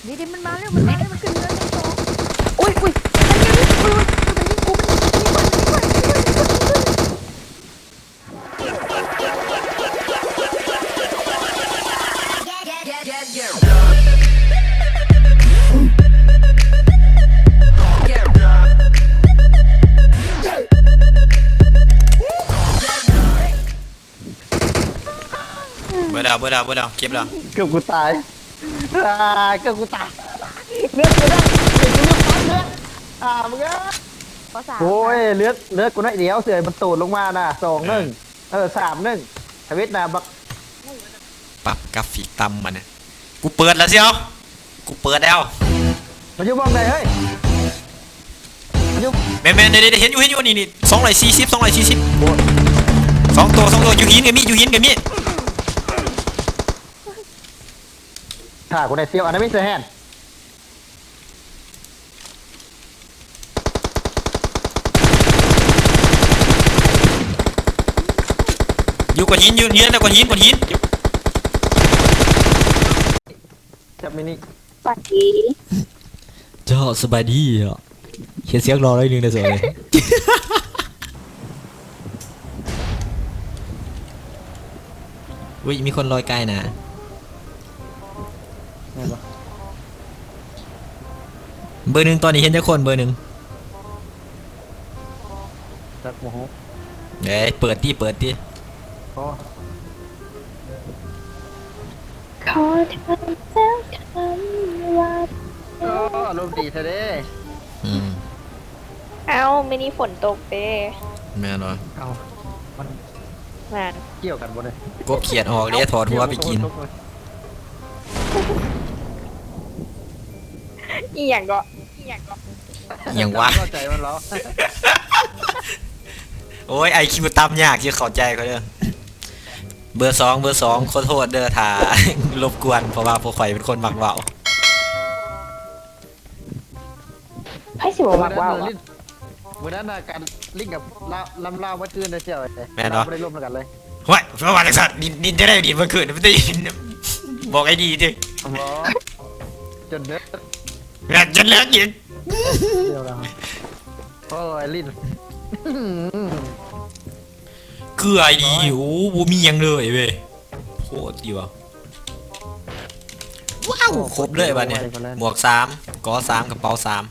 ນີ້ ນີ້ ມັນມາແລ້ວ ມັນມາແລ້ວ ມັນຂຶ້ນເຮືອນຊັ້ນສອງ. ໂອ້ຍ ໂອ້ຍ ມັນຍິງ ໂອ້ຍ ໂອ້ຍ ມັນຍິງກູ ມັນຍິງກູ ມັນຍິງຂ້ອຍ ມັນຍິງຂ້ອຍ ມັນຍິງຂ້ອຍ ມັນຍິງຂ້ອຍ. ເບີດເອົາ ເບີດເອົາ ເບີດເອົາ ເກັບແລ້ວ. ເກືອບກູຕາຍ ອາ ເກືອບກູຕາຍ. ເລືອດ ເລືອດ ເລືອດ ເລືອດ ອາ ມຶງເອີຍ. ໂອ້ຍ ເລືອດ ເລືອດກູໜ້ອຍດຽວ ເສືອມັນໂຕດລົງມານະ. ສອງໜຶ່ງ ເອີ ສາມໜຶ່ງ ທຳອິດນະບັກ. ປັບກາຟິກຕ່ຳບັດນີ້ ກູເປີດແລ້ວ ສ່ຽວ ກູເປີດແລ້ວ. ມັນຢູ່ບ່ອນໃດເຮີ້ຍ? ມັນຢູ່ ແມ່ນໆ ເຫັນຢູ່ ເຫັນຢູ່ ນີ້ ນີ້ ສອງຮ້ອຍສີ່ສິບ ສອງຮ້ອຍສີ່ສິບ ສອງໂຕ ສອງໂຕ ຢູ່ຫີນກໍມີ ຢູ່ຫີນກໍມີ. ຖ້າກູໄດ້ສ່ຽວ ອັນນັ້ນມີເສືອແຮນ. ຢູ່ກ້ອນຫີນ ຢູ່ ຢູ່ໃນກ້ອນຫີນ ກ້ອນຫີນ. ຈັບມິນິ ສະບາຍດີ ເຈົ້າ ສະບາຍດີ. ເຮັດສຽງຫຼໍ່ໜ້ອຍໜຶ່ງເດີ ສວຍ. ອຸ້ຍ ມີຄົນລອຍໄກນະ. ແມ່ນບໍ່? ເບີໜຶ່ງ ຕອນນີ້ເຫັນຈັກຄົນ ເບີໜຶ່ງ? ຈັກ ບໍ່ຮູ້. ເອີຍ ເປີດຕິ ເປີດຕິ. ຂໍ ຂໍຖາມສັກຄຳວ່າ ເອີ ອາລົມດີແທ້ເດ້. ອືມ. ເອົ້າ ມື້ນີ້ຝົນຕົກເດ້. ແມ່ນບໍ່? ເອົ້າ ມັນ ນັ້ນ ກ່ຽວກັນບໍ່ນີ້? ກົບຂຽດອອກເດ້ ຖອດຫົວໄປກິນ. ອີ່ຫຍັງເກາະ? ອີ່ຫຍັງເກາະ? ອີ່ຫຍັງວະ? ເຂົ້າໃຈມັນເນາະ. ໂອ້ຍ ໄອຄິວຕ່ຳຍາກຊິເຂົ້າໃຈຂ້ອຍເດີ. ເບີສອງ ເບີສອງ ຂໍໂທດເດີຖ້າລົບກວນ ເພາະວ່າພວກຂ້ອຍເປັນຄົນມັກເວົ້າ. ໃຜຊິບໍ່ມັກເວົ້າວະ? ມື້ນັ້ນນະ ການຫຼິ້ນກັບລາວ ລຳລາວເມື່ອຄືນເດ້ ສ່ຽວເອີຍ. ແມ່ນບໍ່? ລາວບໍ່ໄດ້ລົມນຳກັນເລີຍ. ຫ້ວຍ ເຈົ້າວ່າຈັ່ງຊັ້ນ ດິນ ດິນຈະໄດ້ດິນເມື່ອຄືນ ໄປຕີ ບອກໄອ້ດີຕິ. ບໍ່ ຈົນເດີກ ແມ່ນ ຈົນເລີກອີກ. ໂອ້ຍ ຫຼິ້ນ ເກືອໄອ້ດີ. ໂອ້ ບໍ່ມີຫຍັງເລີຍເວີຍ. ໂຄດດີວ່າ. ວ້າວ ຄົບເລີຍບາດນີ້. ໝວກສາມ ເກາະສາມ ກະເປົາສາມ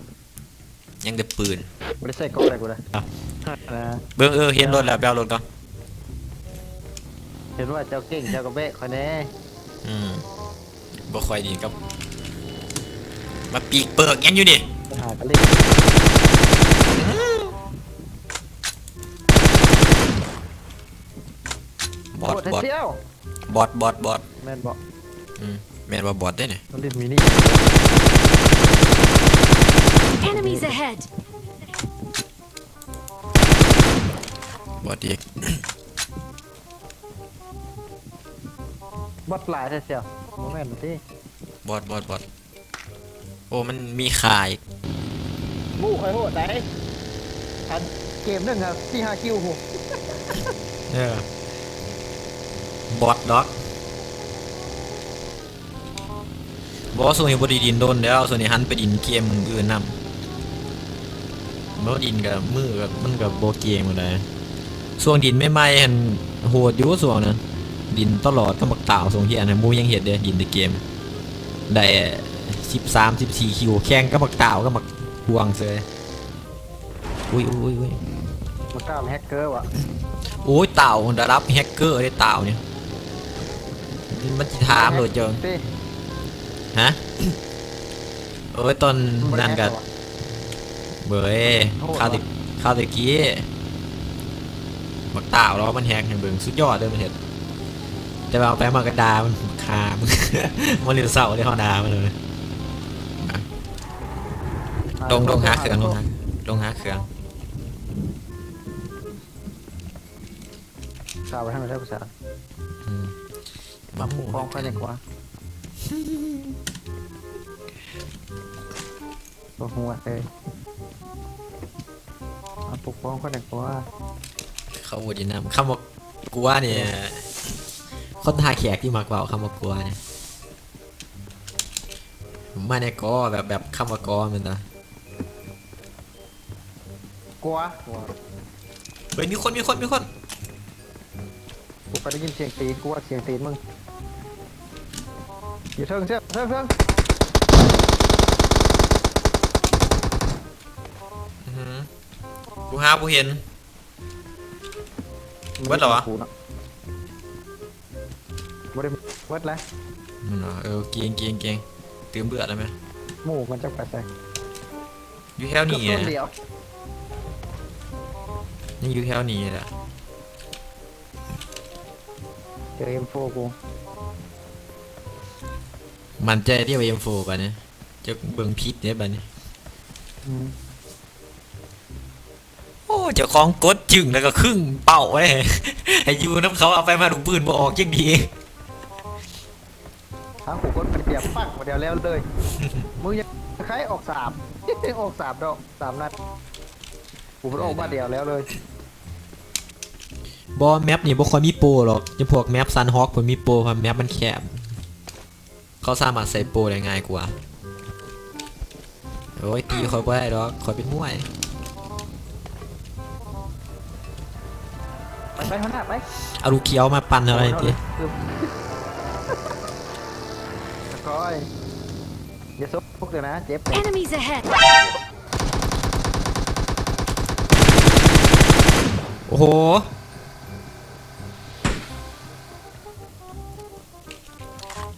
ຍັງແຕ່ປືນ. ບໍ່ໄດ້ໃສ່ເກາະເລີຍກູນະ. ເບິ່ງ ເອີ ເຫັນລົດແລ້ວ ໄປເອົາລົດກ່ອນ. ເຫັນວ່າເຈົ້າເກັ່ງ ເຈົ້າກໍແບກຂ້ອຍແດ່. ອືມ ບໍ່ຄ່ອຍດີກັບ ມາປີກເປີກຫຍັງຢູ່ນີ້. ໄປຫາກະຫຼິ້ນ ບອດ ບອດ ບອດ ບອດ ບອດ. ແມ່ນບໍ່? ອືມ ແມ່ນວ່າບອດເດ້ນີ້. ມັນຫຼິ້ນມິນິ Enemies ahead. ບອດອີກ. ບອດຫຼາຍແທ້ສ່ຽວ. ບໍ່ແມ່ນຕິ. ບອດ ບອດ ບອດ. ໂອ້ ມັນມີຄ່າອີກ. ໝູ່ຂ້ອຍໂຫດໃດ໋. ອັນເກມໜຶ່ງຫັ້ນສີ່ຫ້າຄິວພຸ້ນ. ເອີ ບອດດອກ. ບໍ່ ຊ່ວງນີ້ບໍ່ໄດ້ດິນດົນແລ້ວ ຊ່ວງນີ້ຫັນໄປດິນເກມອື່ນນຳ. ບໍ່ດິນກະມືກະ ມັນກະບໍ່ເກັ່ງປານໃດ. ຊ່ວງດິນໃໝ່ໆຫັ້ນໂຫດຢູ່ ຊ່ວງນັ້ນດິນຕະຫຼອດກັບບັກຕ່າວ. ຊ່ວງຮຽນຫັ້ນບໍ່ມີຫຍັງເຮັດເດ້ ດິນແຕ່ເກມ. ໄດ້ສິບສາມ ສິບສີ່ຄິວ ແຂ່ງກັບບັກຕ່າວກັບບັກກວາງເສີຍ. ອຸ້ຍ ອຸ້ຍ ອຸ້ຍ ອຸ້ຍ ບັກຕ່າວແຮັກເກີຫວາ. ໂອ້ຍ ຕ່າວລະດັບແຮັກເກີເດ້ ຕ່າວນີ້. ມັນຊິຖາມໂລດເຈົ້າ. ຮະ? ໂອ້ຍ ຕອນນັ້ນກະ ເວີຍ ຄາວແຕ່ ຄາວແຕ່ກີ້ ບັກຕ່າວລາວມັນແຮັກໃຫ້ເບິ່ງ ສຸດຍອດເລີຍມັນເຮັດ. ແຕ່ວ່າເອົາໄປມາກະດ່າມັນ ຄາມ ມັນເລີຍເຊົາເລີຍ ເຮົາດ່າມັນເລີຍ. ລົງ ລົງຫາເຄື່ອງ ລົງຫາ ລົງຫາເຄື່ອງ. ສາວໄປທາງໃດ ຜູ້ສາວ? ອືມ ມາຄຸ້ມຄອງຂ້ອຍແດ່ກວ່າ. ບໍ່ຮູ້ວ່າເອີຍ ມາປົກປ້ອງຂ້ອຍແດ່ກວ່າ. ເຂົາບໍ່ໄດ້ນຳ ຄຳວ່າກົວນີ້ ຄົນທ່າແຂກທີ່ມັກເວົ້າຄຳວ່າກົວນີ້. ມາແດ່ກໍ ແບບ ແບບຄຳວ່າກໍແມ່ນຕາ ກົວ ເຮີ້ຍ ມີຄົນ ມີຄົນ ມີຄົນ ກູກໍໄດ້ຍິນສຽງຕີນ ກູວ່າສຽງຕີນມຶງ ຢູ່ເທິງ ເທິງ ເທິງ ເທິງ ອືຫື ກູຫາບໍ່ເຫັນ. ເບິດແລ້ວຫວາ? ບໍ່ໄດ້ເບິດແລ້ວ ແມ່ນຫວາ? ເອີ ເກັ່ງໆ ຕື່ມເລືອດແລ້ວແມະ. ໝູ່ມັນຈັກໄປໃສ? ຢູ່ແຖວນີ້ແຫຼະ ຍັງຢູ່ແຖວນີ້ແຫຼະ. ເຈີເອັມໂຟກູ ໝັ້ນໃຈຕິວ່າເອັມໂຟບາດນີ້ ຈະເບິ່ງຜິດເດ້ບາດນີ້. ອືມ. ໂອ້ ເຈົ້າຂອງກົດຈຶ່ງແລ້ວກໍຄຶ້ງເປົ້າເດ້ ໃຫ້ຢູ່ນຳເຂົາ ເອົາໄປມາລູກປືນບໍ່ອອກຈັກທີ. ຫາ ກູກົດໄປດຽວປັກບາດດຽວແລ້ວເລີຍ ມຶງຍັງໃຄອອກສາມ ອອກສາມດອກ ສາມນັດ ກູເພິ່ນອອກບາດດຽວແລ້ວເລີຍ. ບໍ່ ແມັບນີ້ບໍ່ຄ່ອຍມີໂປຣດອກ ຈຳພວກແມັບຊັນຮອກເພິ່ນມີໂປຣ ເພາະແມັບມັນແຄບ. ເຂົາສາມາດໃສ່ໂປຣໄດ້ງ່າຍກວ່າ. ໂອ້ຍ ຕີຂ້ອຍບໍ່ໄດ້ດອກ ຂ້ອຍເປັນມວຍ. ໄປ ໄປ ຫົວໜ້າໄປ ເອົາລູກຂຽວມາປັ່ນເຮົາໄດ້ຕິ? ຄ່ອຍ ຢ່າຊົກເດີນະ ເຈັບ. Enemies ahead! ໂອ້ໂຫ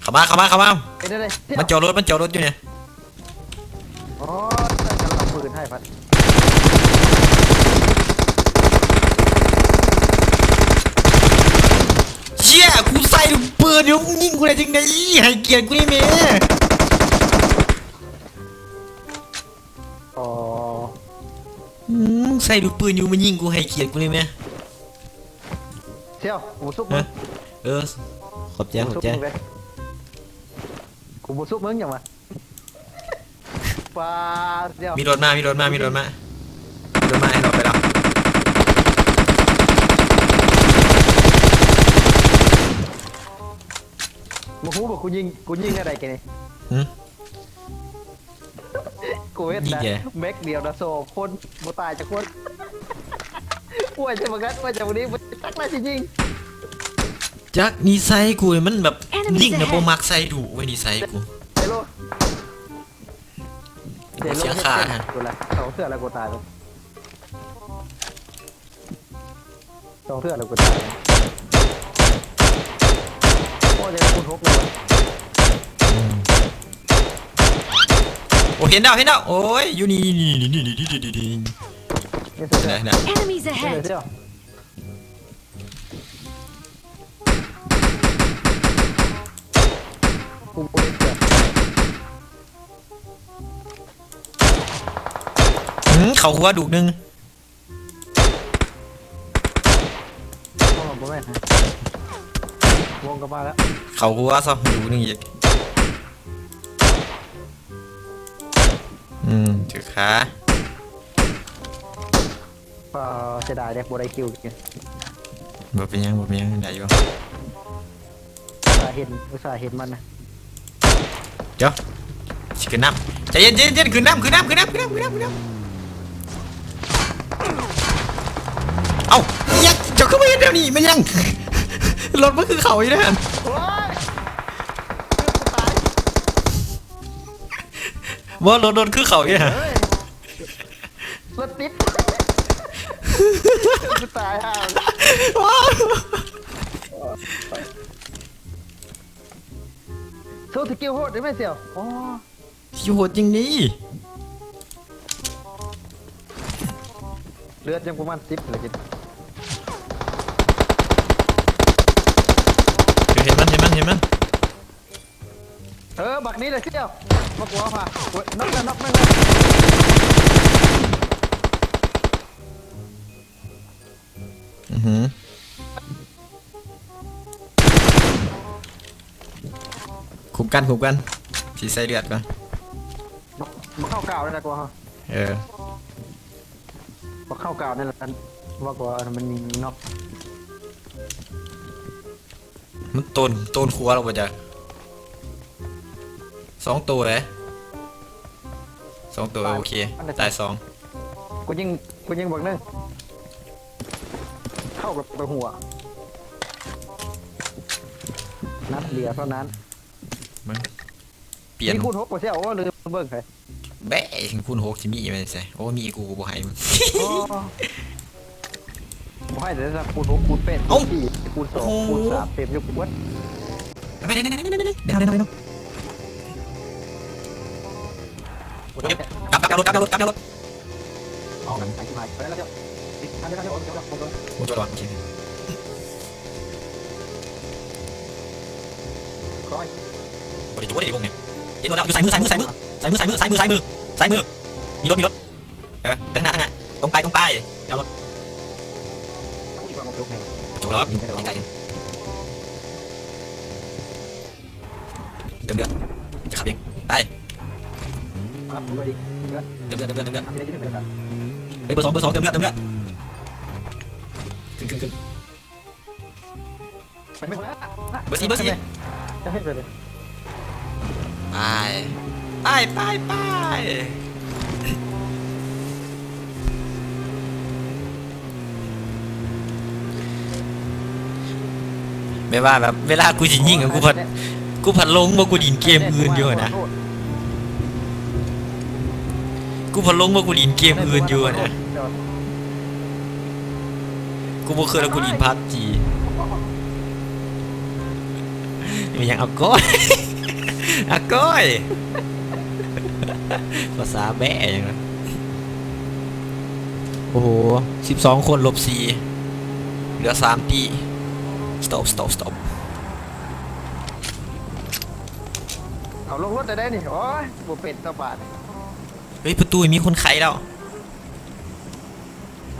ເຂົ້າມາ ເຂົ້າມາ ເຂົ້າມາ. ເປັນຈັ່ງໃດ? ມັນຈອດລົດ ມັນຈອດລົດຢູ່ນີ້. ໂອ້ຍ ກຳລັງເອົາປືນໃຫ້ພັດ. ເຊຍ ກູໃສ່ລູກປືນຢູ່ ມຶງຍິງກູໄດ້ຈັ່ງໃດ? ໃຫ້ກຽດກູແດ່ແມ. ອໍ ອືມ ໃສ່ລູກປືນຢູ່ ມາຍິງກູ ໃຫ້ກຽດກູແດ່ແມ. ສ່ຽວ ກູບໍ່ຊຸບມຶງ. ເອີ ຂອບໃຈ ຂອບໃຈ. ກູບໍ່ຊຸບມຶງຫຍັງວະ. ປາດ ສ່ຽວ ມີລົດມາ ມີລົດມາ ມີລົດມາ ມີລົດມາ ໃຫ້ເຮົາໄປແລ້ວ. ບໍ່ຮູ້ວ່າກູຍິງ ກູຍິງແນວໃດແກນີ້. ຫື? ກູເຮັດນະ ແມັກດຽວນະ ສອງຄົນ ບໍ່ຕາຍຈັກຄົນ. ອວຍໃສ່ບັກນັ້ນ ອວຍໃສ່ບັກນີ້ ບໍ່ຈັກລະຊິຍິງ. ຈັກນິໄສກູນີ້ ມັນແບບຍິງນະ ບໍ່ມັກໃສ່ດຸເວີຍ ນິໄສກູ. ເຈໂລ ເຈໂລ ເສຍຂານະ ສອງເທື່ອແລ້ວກູຕາຍ. ສອງເທື່ອແລ້ວກູຕາຍ. ໂອ້ຍ ໄດ້ຄູນຫົກເລີຍ. ອືມ ໂອ້ ເຫັນແລ້ວ ເຫັນແລ້ວ. ໂອ້ຍ ຢູ່ນີ້ ນີ້ ນີ້ ນີ້ ນີ້ ນີ້ ນີ້ ນີ້ ນີ້ ນີ້ ນີ້ ນີ້ ນີ້ ນີ້ ນີ້ ນີ້ Enemies ahead! ອືມ ເຂົ້າຫົວດຸກໜຶ່ງ. ອໍ ບໍ່ແມ່ນນະ ວົງກັບມາແລ້ວ ເຂົ້າຫົວຊະ ຢູ່ໜຶ່ງອີກ. ອືມ ຖືກຂາ. ເອີ ເສຍດາຍເດ້ ບໍ່ໄດ້ຄິວ. ບໍ່ເປັນຫຍັງ ບໍ່ເປັນຫຍັງ ໄດ້ຢູ່. ອຸດສ່າເຫັນ ອຸດສ່າເຫັນມັນນະ. ດຽວ ຊິຂຶ້ນນ້ຳ ໃຈເຢັນ ໃຈເຢັນ ຂຶ້ນນ້ຳ ຂຶ້ນນ້ຳ ຂຶ້ນນ້ຳ ຂຶ້ນນ້ຳ ຂຶ້ນນ້ຳ ຂຶ້ນນ້ຳ. ເອົ້າ ອີຫຍັງ ເຈົ້າຄືມາເຮັດແນວນີ້ ແມ່ນຫຍັງ? ລົດມັນຄືເຂົ້າຢູ່ເດ້ຫັ້ນ. ໂອ້ຍ ເກືອບຕາຍ. ບໍ່ ລົດ ລົດຄືເຂົ້າຢູ່ເດ້ຫັ້ນ. ເອີຍ ລົດຕິດ ກູຕາຍຫ່າ. ວ້າວ ໂຊສະກິວໂຫດໄດ້ໄໝສ່ຽວ? ອໍ ສະກິວໂຫດຈັ່ງນີ້. ເລືອດຍັງປະມານສິບເລີຍ. ເຫັນມັນ ເຫັນມັນ ເຫັນມັນ. ເອີ ບັກນີ້ແຫຼະສ່ຽວ ມາກົວພາ ໂອ້ຍ ນັອກແລ້ວ ນັອກແລ້ວ. ອືຫື ຄຸມກັນ ຄຸມກັນ ຊິໃສ່ເລືອດກ່ອນ. ມາ ມາເຂົ້າກ້າວໄດ້ນະ ກົວ. ເອີ ມາເຂົ້າກ້າວນີ້ແຫຼະ ວ່າກົວ ມັນຍິງນອກ. ມັນໂຕນ ໂຕນຄົວແລ້ວບໍ່ຈັກ ສອງໂຕເດ້. ສອງໂຕ ຕາຍ ໂອເຄ ຕາຍສອງ ກູຍິງ ກູຍິງບັກໜຶ່ງ ເຂົ້າກັບຕົວຫົວ ນັດດຽວເທົ່ານັ້ນ ມັນປ່ຽນ ມີຄູນຫົກບໍ່ແຊວ ໂອ້ ລືມເບິ່ງໃສ ແບະ ຄູນຫົກຊິມີໄວ້ໃສ ໂອ້ ມີກູກໍບໍ່ໃຫ້ມຶງ ໂອ້ ບໍ່ໃຫ້ແຕ່ຄູນຫົກ ຄູນແປດ ເອົ້າ ຄູນສີ່ ຄູນສອງ ໂອ້ໂຫ ຄູນສາມ ເຕັມຢູ່ເບິດ ໄປໆໆໆໆ ໄປເນາະ ໄປເນາະ ໄປເນາະ ກັບ ກັບ ກັບລົດ ກັບລົດ ກັບລົດ ອອກ ໄປ ໄປ ໄປແລ້ວ ໂອ້ ໂຈດ ໂອເຄ ຮ້ອຍ ບໍ່ໄດ້ໂຈດເດ້ວົງນີ້ ເຫັນໂດດແລ້ວ ຢູ່ຊ້າຍມື ຊ້າຍມື ຊ້າຍມື ຊ້າຍມື ຊ້າຍມື ຊ້າຍມື ມີລົດ ມີລົດ ເອີ ທາງໜ້າ ທາງໜ້າ ຕົງໄປ ຕົງໄປ ແລ້ວລົດ ໂຈດແລ້ວ ໄກໆ ເຕີມເລືອດ ຈະຂັບເອງ ໄປ ເຕີມເລືອດ ເຕີມເລືອດ ເຕີມເລືອດ ເອີ ເບີສອງ ເບີສອງ ເຕີມເລືອດ ເຕີມເລືອດ ຂຶ້ນ ຂຶ້ນ ຂຶ້ນ ເບີສີ່ ເບີສີ່ ໄປ ໄປ ໄປ ໄປ ແບບວ່າແບບເວລາກູຊິຍິງອະ ກູພັດ ກູພັດຫຼົງວ່າກູຫຼິ້ນເກມອື່ນຢູ່ຫັ້ນນະ ກູພັດຫຼົງວ່າກູຫຼິ້ນເກມອື່ນຢູ່ຫັ້ນນະ ກູບໍ່ເຄີຍວ່າກູຫຼິ້ນພັບຈີ ແມ່ນຫຍັງ ອາກ້ອຍ ອາກ້ອຍ ພາສາແບ້ຫຍັງວະ ໂອ້ໂຫ ສິບສອງຄົນ ລົບສີ່ ເຫຼືອສາມຕີ ສະຕັອບ ສະຕັອບ ສະຕັອບ ເອົາລົງລົດໄດ້ນີ້ ໂອ້ຍ ບໍ່ເປັນຕໍ່ບາດ ເຮີ້ຍ ປະຕູມີຄົນໄຂແລ້ວ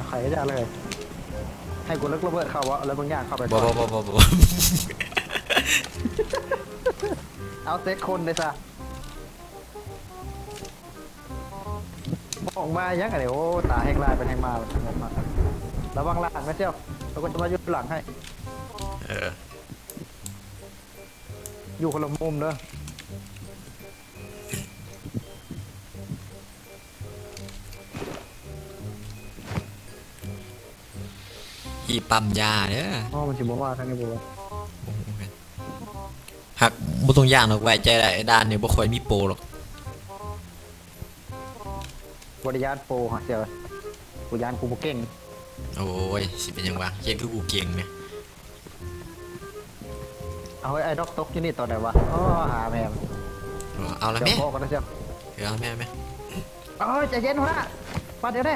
ໄຂກະຢ່າເລີຍ ໃຫ້ກູເລິກລະເບີດເຂົ້າເບາະ ແລ້ວມຶງຍ່າງເຂົ້າໄປ ບໍ່ ບໍ່ ບໍ່ ບໍ່ ບໍ່ ເອົາເຕັກຄົນເດ້ຊະ ອອກມາຫຍັງອັນນີ້ ໂອ້ ຕາແຮງລາຍເປັນແຮງມາ ລະວັງຫຼັງນະເຊວ ລາວກໍຈະມາຢູ່ຫຼັງໃຫ້ ເອີ ຢູ່ຄົນລະມຸມເດີ. ອີ່ປ້ຳຢາເດີ. ອໍ ມັນຊິບໍ່ມາທາງນີ້ບໍ່ວະ? ບໍ່ຮູ້ຄືກັນ. ຫາກບໍ່ຕ້ອງຢ້ານດອກ, ໄວ້ໃຈໄດ້, ດ່ານນີ້ບໍ່ຄ່ອຍມີໂປຫຼອກ. ບໍ່ໄດ້ຢ້ານໂປຫາກ ແຕ່ວ່າກູຢ້ານກູບໍ່ເກັ່ງ. ໂອ້ຍ ຊິເປັນຫຍັງວະ? ເຮັດຄືກູເກັ່ງແມ. ເອົາ ເຮີ້ຍ ໄອ້ດັອກຕົກຢູ່ນີ້ຕອນໃດວະ? ໂອ້ ຫາແມ່. ເອົາລະແມ. ເອົາແມ່ ເອົາແມ່. ໂອ້ຍ ໃຈເຢັນຫົວໜ້າ. ປາດດຽວເດ້.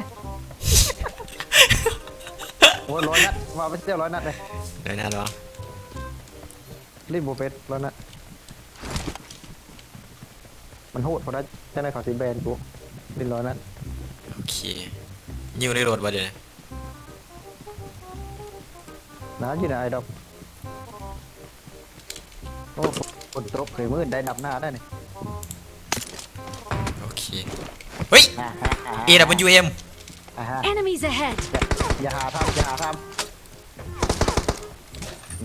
ໂອ້ຍ ຮ້ອຍນັດ ວ່າໄປເຈົ້າ ຮ້ອຍນັດເດ້. ຮ້ອຍນັດຫວາ? ຫຼິ້ນບໍ່ເປັນ ຮ້ອຍນັດ. ມັນໂຫດພໍໄດ້ ຈັ່ງໃດເຂົາຊິແບນກູ ຫຼິ້ນຮ້ອຍນັດ. ໂອເຄ. ຍິງໃນລົດບໍ່ດຽວນີ້? ໜາວຢູ່ໃນດອກ. ໂອ້ ຝົນຕົກເຄີຍມືດໄດ້ນັບໜ້າໄດ້ນີ້. ໂອເຄ. ເຮີ້ຍ ເອດັບເບິນຢູເອັມ. Enemies ahead. ຢ່າ ຢ່າຫາທຳ ຢ່າຫາທຳ.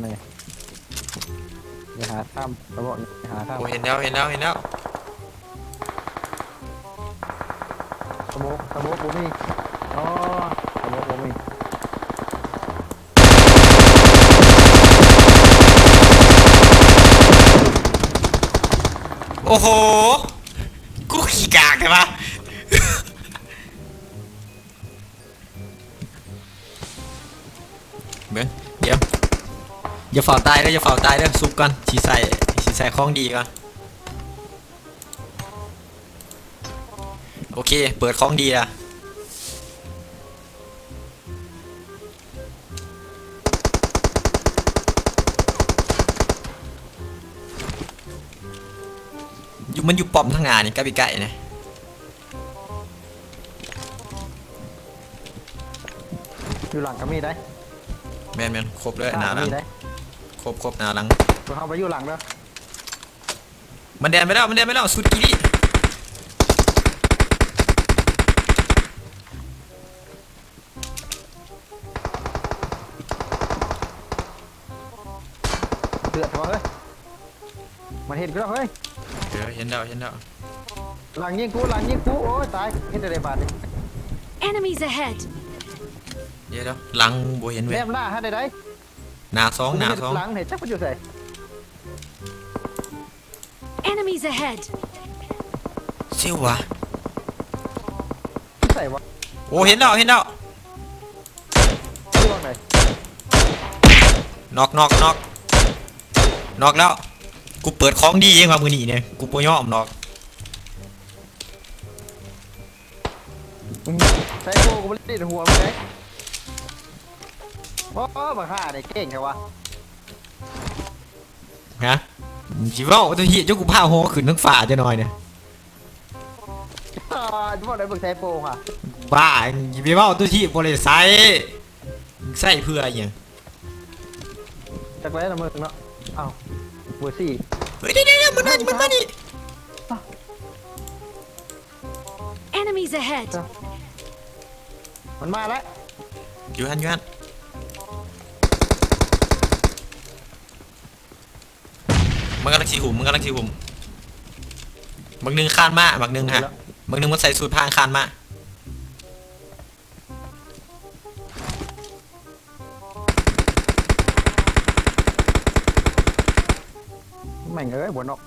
ນີ້ ຢ່າຫາທຳ ຕະບອກ ຢ່າຫາທຳ. ໂອ້ ເຫັນແລ້ວ ເຫັນແລ້ວ ເຫັນແລ້ວ. ສະໂມກ ສະໂມກບໍ່ມີ. ອໍ ສະໂມກບໍ່ມີ. ໂອ້ໂຫ ກູຂີ້ກາກແທ້ວະ. ເບິ່ງ ດຽວ ຢ່າຟ້າວຕາຍເດີ ຢ່າຟ້າວຕາຍເດີ ຊຸບກ່ອນ ຊິໃສ່ ຊິໃສ່ຂອງດີກ່ອນ. ໂອເຄ ເປີດຂອງດີລະ. ຢູ່ ມັນຢູ່ປ້ອມທາງໜ້ານີ້ ກັບອີກໃກ້ນີ້. ຢູ່ຫຼັງກໍມີໄດ໋. ແມ່ນໆ ຄົບເລີຍ ຫຼັງ ໜ້າຫຼັງ ມີໄດ໋. ຄົບໆ ໜ້າຫຼັງ. ພວກເຮົາໄປຢູ່ຫຼັງເດີ. ມັນແດນໄປແລ້ວ ມັນແດນໄປແລ້ວ ສຸດກີລີ. ເດືອດແທ້ວະເຮີ້ຍ. ມັນເຫັນກູແລ້ວເຮີ້ຍ. ເອີ ເຫັນແລ້ວ ເຫັນແລ້ວ. ຫຼັງຍິງກູ ຫຼັງຍິງກູ ໂອ້ຍ ຕາຍ ເຮັດຈັ່ງໃດບາດນີ້? Enemies ahead! ດຽວໆ ຫຼັງບໍ່ເຫັນເວີຍ ແນມໜ້າຫັ້ນໄດ້ໃດ? ໜ້າສອງ ໜ້າສອງ ຫຼັງເຫັນຈັກມັນຢູ່ໃສ? Enemies ahead! ຊິວະ ໃສວະ? ໂອ້ ເຫັນແລ້ວ ເຫັນແລ້ວ ຢູ່ຫວ່າງໃດ? ນອກ ນອກ ນອກ ນອກແລ້ວ. ກູເປີດຂອງດີເອງວ່າມື້ນີ້ນີ້ ກູບໍ່ຍອມດອກ. ໃສ່ໂກກູບໍ່ໄດ້ຫົວມຶງເດ້. ໂອ້ ບັກຫ່ານີ້ເກັ່ງແທ້ວະ. ຮະ? ຊິເວົ້າຕົວທີ່ ຈົນກູພາຫໍຂຶ້ນທາງຟ້າຈັກໜ່ອຍນີ້. ເວົ້າໄດ້ເບິ່ງໃສ່ໂປຫະ. ບ້າ ຊິໄປເວົ້າຕົວທີ່ບໍ່ໄດ້ໃຊ້ ໃຊ້ເພື່ອອີ່ຫຍັງ? ຈັກແລ້ວນະມຶງເນາະ. ອ້າວ ເບີສີ່ ເຮີ້ຍ ດຽວໆໆ ມັນມານີ້ ມັນມານີ້. Enemies ahead! ມັນມາແລ້ວ ຢູ່ຫັ້ນ ຢູ່ຫັ້ນ. ມັນກຳລັງຊິຫຸ້ມ ມັນກຳລັງຊິຫຸ້ມ. ບັກໜຶ່ງຄານມາ ບັກໜຶ່ງຫະ ບັກໜຶ່ງມັນໃສ່ສູດພາງຄານມາ. ແມ່ງເອີຍ ບໍ່ນອກ.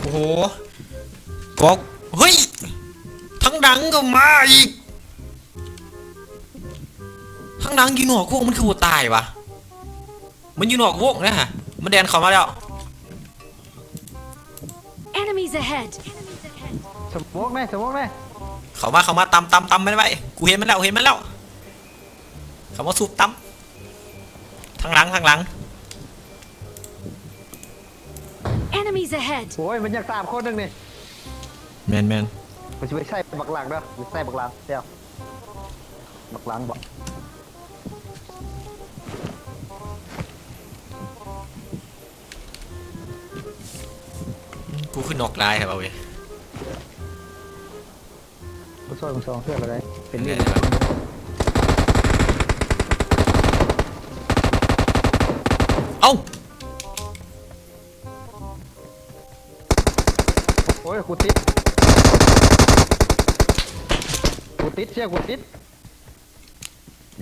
ໂອ້ໂຫ ບອກ ເຮີ້ຍ ທາງຫຼັງກໍມາອີກ. ທາງຫຼັງຢູ່ນອກວົງ ມັນຄືບໍ່ຕາຍວະ? ມັນຢູ່ນອກວົງນະ ມັນແລ່ນເຂົ້າມາແລ້ວ. Enemies ahead! ສະໂມກແນ່ ສະໂມກແນ່. ເຂົ້າມາ ເຂົ້າມາ ຕຳ ຕຳ ຕຳມັນໄວ້. ກູເຫັນມັນແລ້ວ ເຫັນມັນແລ້ວ. ເຂົ້າມາສູບ ຕຳ. ທາງຫຼັງ ທາງຫຼັງ. Enemies ahead! ໂອ້ຍ ມັນຍັງຕາມຄົນໜຶ່ງນີ້. ແມ່ນໆ. ມັນຊິໄປໃສ່ບັກຫຼັງເດີ ໄປໃສ່ບັກຫຼັງ ແຊວ. ບັກຫຼັງບໍ? ກູຄືນອກຫຼາຍແທ້ເວີຍ. ກູຊ່ອຍມຶງສອງເທື່ອແລ້ວໃດ໋ ເປັນນີ້. ເອົ້າ ໂອ້ຍ ກູຕິດ ກູຕິດ ເຊຍ ກູຕິດ.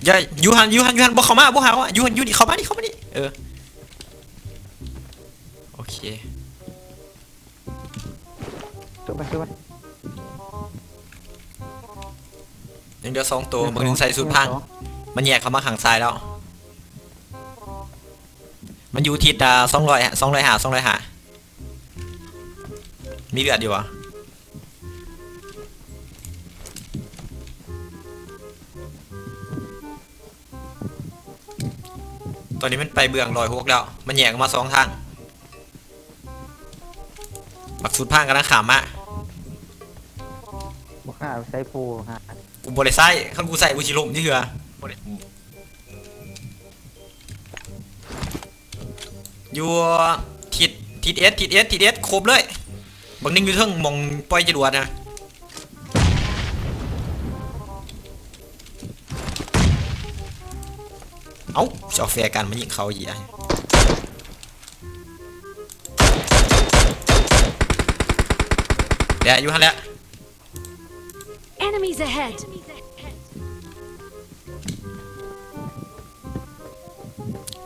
ຢ່າ ຢູ່ຫັ້ນ ຢູ່ຫັ້ນ ຢູ່ຫັ້ນ ບໍ່ເຂົ້າມາ ບໍ່ຫາເຂົ້າມາ ຢູ່ຫັ້ນ ຢູ່ນີ້ ເຂົ້າມານີ້ ເຂົ້າມານີ້ ເອີ ໂອເຄ. ຊຸບໄປ ຊຸບໄປ. ຍັງເຫຼືອສອງໂຕ ບັກໜຶ່ງໃສ່ຊຸດພາງ ມັນແຍກເຂົ້າມາຂ້າງຊ້າຍແລ້ວ. ມັນຢູ່ທິດ ອ່າ ສອງຮ້ອຍ ສອງຮ້ອຍຫ້າ ສອງຮ້ອຍຫ້າ. ມີເລືອດຢູ່ບໍ່? ຕອນນີ້ມັນໄປເບື້ອງຮ້ອຍຫົກແລ້ວ ມັນແຍກອອກມາສອງທາງ. ບັກສຸດພາງກຳລັງຂ້າມມາ. ບໍ່ຂ້າໃຊ້ໂປຫາ ກູບໍ່ໄດ້ໃຊ້ ຄັນກູໃຊ້ກູຊິລົ້ມເທື່ອ. ຢູ່ທິດ ທິດເອັດ ທິດເອັດ ທິດເອັດ ຄົບເລີຍ. ບັກໜຶ່ງຢູ່ເທິງໝ່ອງປ່ອຍຈະຫຼວດນະ. ເອົ້າ ຊິເອົາແຟກັນມາຍິງເຂົາອີກ. ແລະ ຢູ່ຫັ້ນແຫຼະ. Enemies ahead!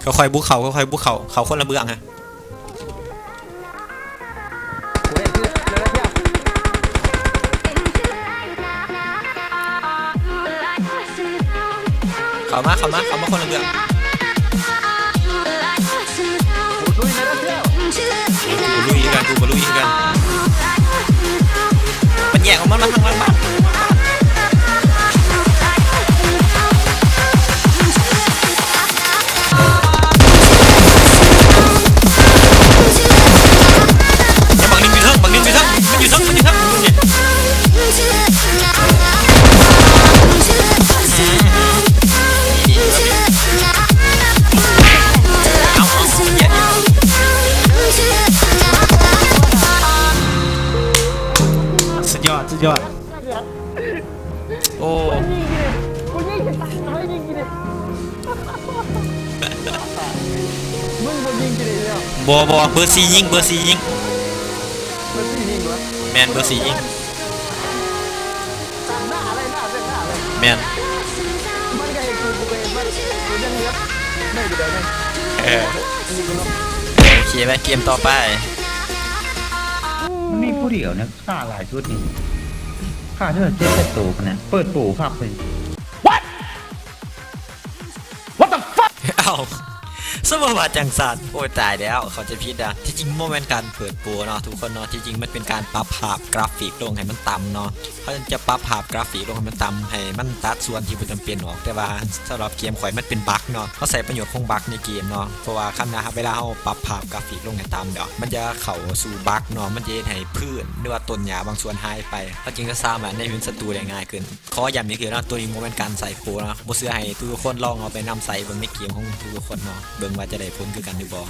ຄ່ອຍໆບຸກເຂົ້າ ຄ່ອຍໆບຸກເຂົ້າ ເຂົ້າຄົນລະເບື້ອງຮະ. ເຂົ້າມາ ເຂົ້າມາ ເຂົ້າມາຄົນລະເບື້ອງ. ກູລຸຍຄືກັນ ກູກໍລຸຍຄືກັນ. ມັນແຍກອອກມາ ມາທາງຫຼັງບ້ານ. ຍັງບັກໜຶ່ງຢູ່ເທິງ ບັກໜຶ່ງຢູ່ເທິງ ມັນຢູ່ເທິງ ມັນຢູ່ເທິງ. ສຸດຍອດ ສຸດຍອດ. ໂອ້ ມຶງບໍ່ຍິງຕິ ມຶງບໍ່ຍິງຕິ ມຶງບໍ່ຍິງຕິ ເດ ບໍ່ ບໍ່ ເບີສີ່ຍິງ ເບີສີ່ຍິງ ເບີສີ່ຍິງຫວະ ແມ່ນ ເບີສີ່ຍິງ ຕັດໜ້າເລີຍ ໜ້າເລີຍ ໜ້າເລີຍ ແມ່ນ ມັນກໍເຫັນກູ ກູກໍເຫັນມັນ ກູຍັງເຫຼືອໜ້ອຍດຽວໜຶ່ງ ເອີ ເອີ ໂອເຄ ໄປເກມຕໍ່ໄປ ມັນມີຜູ້ດຽວນະ ຂ້າຫຼາຍສຸດນີ້ ຂ້າເທື່ອເຈັດແປດໂຕພຸ້ນນະ ເປີດໂປຄັກເລີຍ What? What the fuck? ເອົ້າ ສະມມຸດວ່າຈັ່ງຊັ້ນ ໂອ້ຍ ຕາຍແລ້ວ ເຂົ້າໃຈຜິດອະ ທີ່ຈິງບໍ່ແມ່ນການເປີດໂປເນາະທຸກຄົນເນາະ ທີ່ຈິງມັນເປັນການປັບພາບກຣາຟິກລົງໃຫ້ມັນຕ່ຳເນາະ ເຮົາຈະປັບພາບກຣາຟິກລົງໃຫ້ມັນຕ່ຳ ໃຫ້ມັນຕັດສ່ວນທີ່ບໍ່ຈຳເປັນອອກ ແຕ່ວ່າສຳລັບເກມຂ້ອຍມັນເປັນບັກເນາະ ເຮົາໃຊ້ປະໂຫຍດຂອງບັກໃນເກມເນາະ ເພາະວ່າຄັນເວລາເຮົາປັບພາບກຣາຟິກລົງໃຫ້ຕ່ຳແລ້ວ ມັນຈະເຂົ້າສູ່ບັກເນາະ ມັນຈະເຮັດໃຫ້ພື້ນ ຫຼືວ່າຕົ້ນຫຍ້າບາງສ່ວນຫາຍໄປ ເຮົາຈຶ່ງຈະສາມາດແນມເຫັນສັດຕູໄດ້ງ່າຍຂຶ້ນ. ຂໍຢ້ຳອີກເທື່ອເນາະ ໂຕນີ້ບໍ່ແມ່ນການໃສ່ໂປເນາະ ບໍ່ເຊື່ອໃຫ້ທຸກໆຄົນລອງເອົາໄປນຳໃສ່ເບິ່ງໃນເກມຂອງທຸກໆຄົນເນາະ ເບິ່ງວ່າຈະໄດ້ຜົນຄືກັນຫຼືບໍ່.